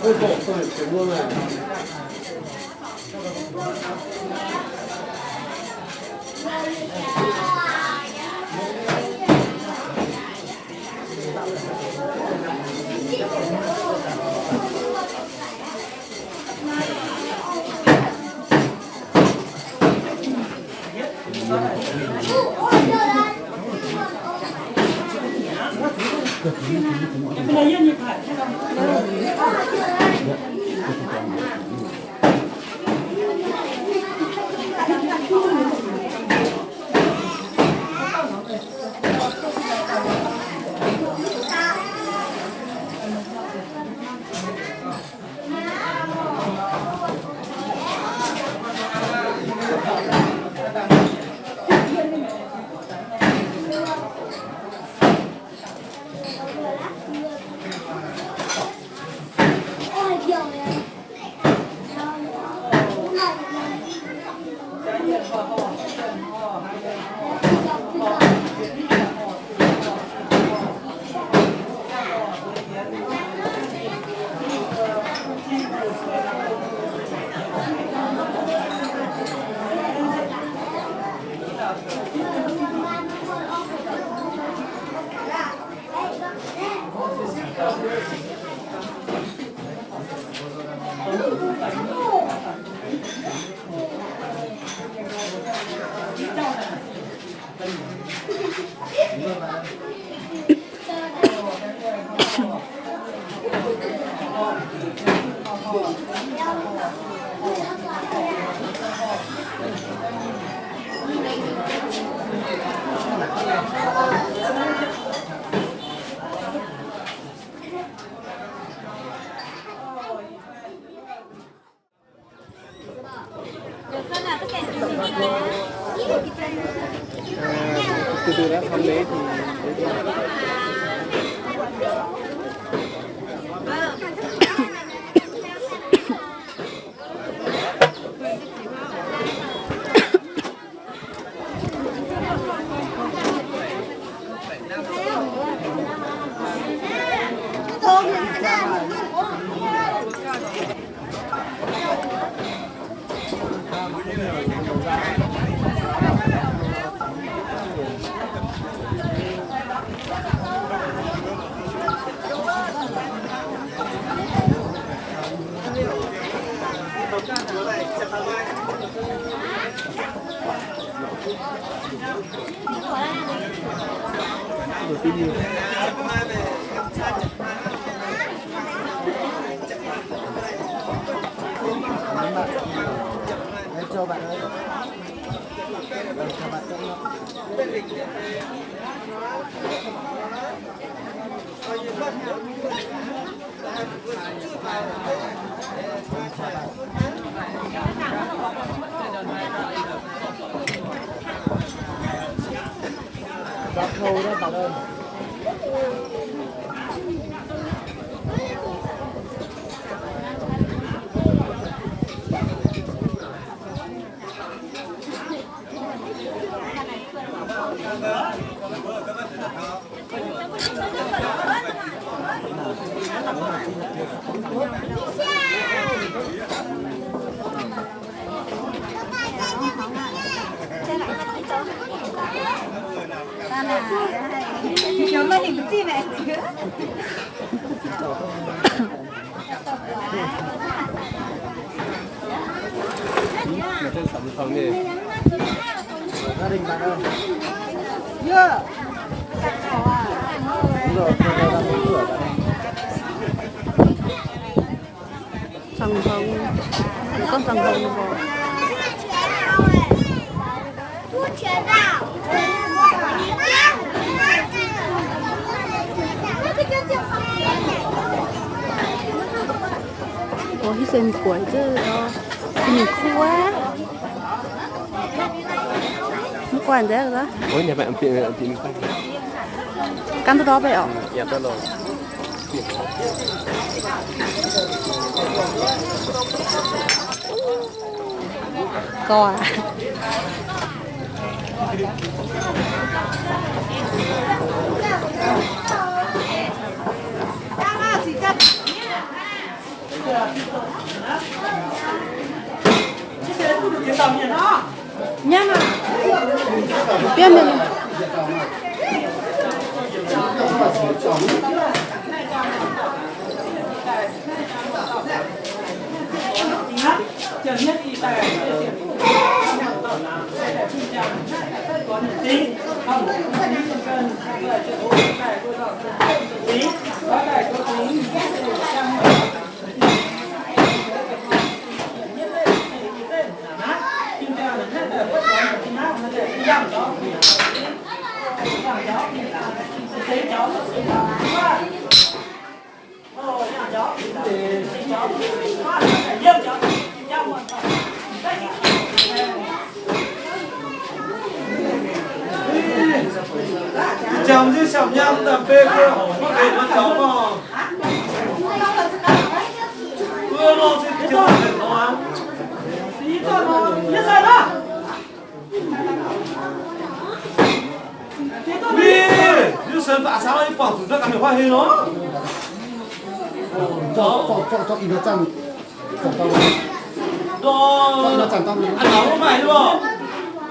Từ từ đã thăm đấy thì Cho bạn ơi. Cho bạn ơi. Gia đình bạn ơi. Đúng rồi, cho tôi ra một cửa bạn ơi. Sòng hồng. Có sòng hồng không? Ủa, hít xem quẩy chứ đó. Nhìn khu quá. Mv quan thế đó. Ủa, nhà bạn tìm, tìm Cắn tới đó vậy ạ? Dạ, tới rồi. Có à? Jangx nziev siang-nyam daaih beiv guei horc maiv benx nor jauv gorngv. Mbuo lorh zinh jangx nor aqv. Mingh, yie sen baac caux yie buangh zuqc naaiv ganh mingh huaav hei nor. Zorqv, zorqv, zorqv, zorqv ih nor zanc. A'nauc wuov maaih nyei lorqc.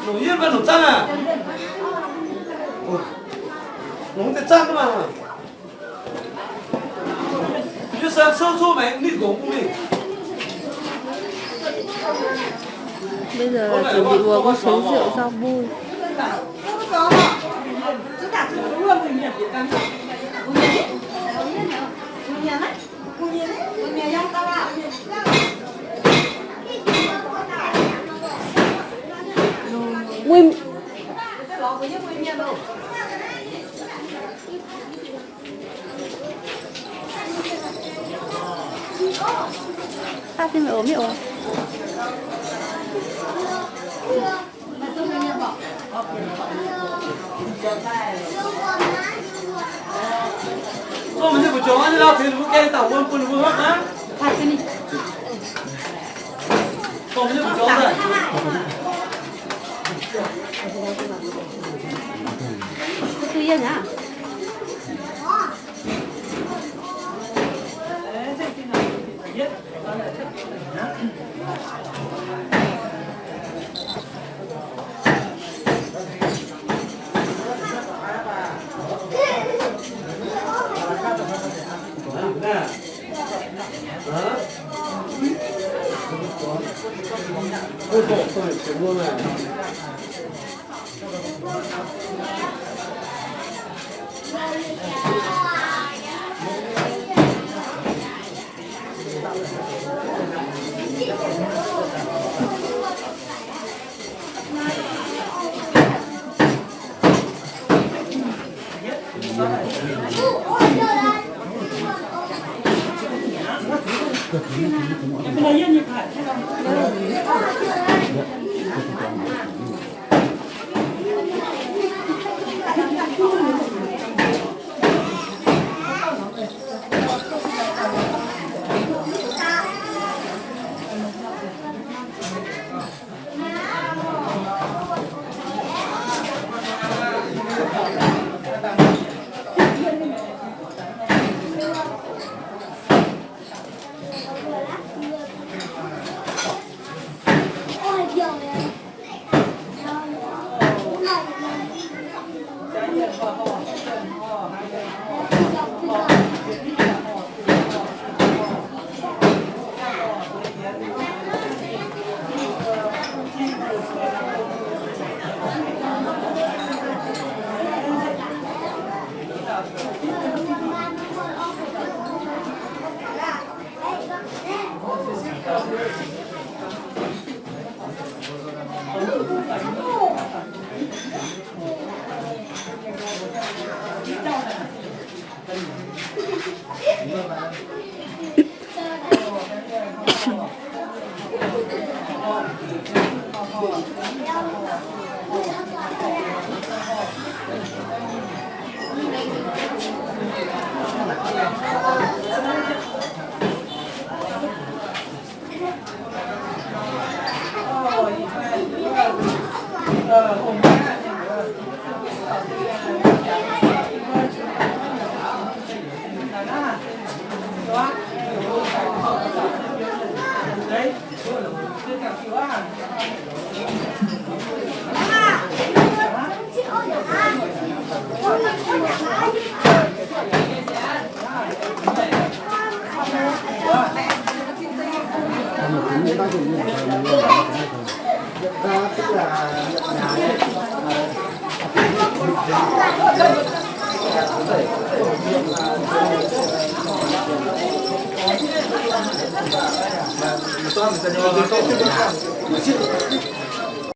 Longc yie mv baac longc zanc aqv. Longc deix zanc mv baac. Yie sen souv souv maengx nitv nqox bun mingh. Bây giờ là chuẩn bị uống một chén rượu rau mùi. Mùi. Tao phim ổ miết ổ. Gorngv mv nyei buoz-jongx aqv, ninh lauh tengx ninh mbuo gaeng dauh wuom bun ninh mbuo hopv aqv. Gorngv mv nyei buoz-jongx daaih. Duqv yienh aqv.